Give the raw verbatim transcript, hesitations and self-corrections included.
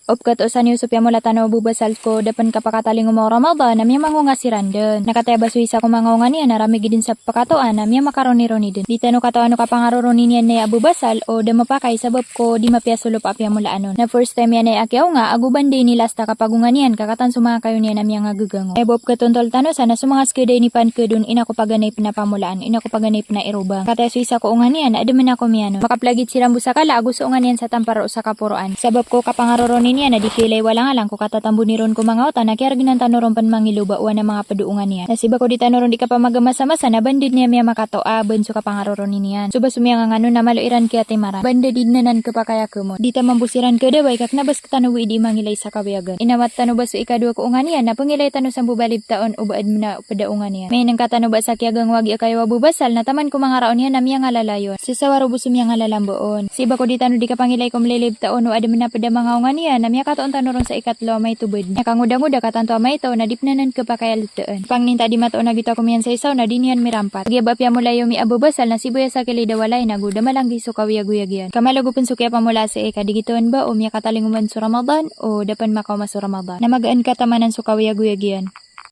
O pkatoon san iyo so piyamola tano a Abu Basal ko da pn kapakatalingoma o Ramadan na miyamangonga siran dn. Na katii a ba so isa ko manga onga niyan na ramigi dn sa pkatoon na miyamakaronironi dn. Di tano katoon o kapangaroroni niyan na aya Abu Basal o da mapakay sabap ko di mapiya so lopa a piyamolaan on. Na first time iyan aya a kiyaonga, ago ba dn dii inilasta a kapagonga niyan ka katawan so manga kayo niyan a miyangagagango. Aya bo a pkatontol tano san na so manga sked a inipanked on ina ko paganay pn a pamolaan, ina ko paganay pn a irobang. Katii a so isa ko onga niyan na adn mn a komiyan on. Makaplagid siran bo sa kala ago so onga niyan sa tampar roo sa kaporoan. Sabap ko kapangaroroni niyan na di kailay walangalang ko katatamboni ron ko manga wata na kiyargnan tano ron pn mangiloba o wana manga pd o onga niyan. Na sii ba ko di tano ron di kapamagamasamasa na ba dn dii niyan miyamakatoa bn so kapangaroroni niyan. So ba so miyangangan on na malo iran kiyatimaran. Ba dn dii dn anan khapakay a khamon. Di taman bo siran khadaway ka kna ba sktano bo i dii mangilay sa kawiyagan. Inawat tano ba so ikadowa ko onga niyan na pngilay tano san bo ba libtaon o ba adn mn a pd a onga niyan. Mainngka tano ba sa kiyagangowa giya kayo a Abu Basal na taman ko manga raon iyan na miyangalalayon. Sasawaro bo so miyangalalamba on. Sii ba ko di tano di kapangilay ko mlilibtaon o adn mn a pd a manga onga niyan na miyakatoon tano ron sa ikatlo a maito bd. Miyakangodangoda ka tanto a maito na di pn anan khapakay a ltaan. Pangnin ta di matoon a gioto a komiyan sa isa on na di niyan mirampat. Giya ba piyamola iyo mi Abu Basal na sii bo aya sa kilid a walay na go da malanggi so kawiyagoyag iyan. Ka malo go pn so kiyapamola sii ka di gioto on ba o miyakatalingoma on so Ramadan o da pn makaoma so Ramadan. Na magaan ka tamanan so kawiyagoyag iyan.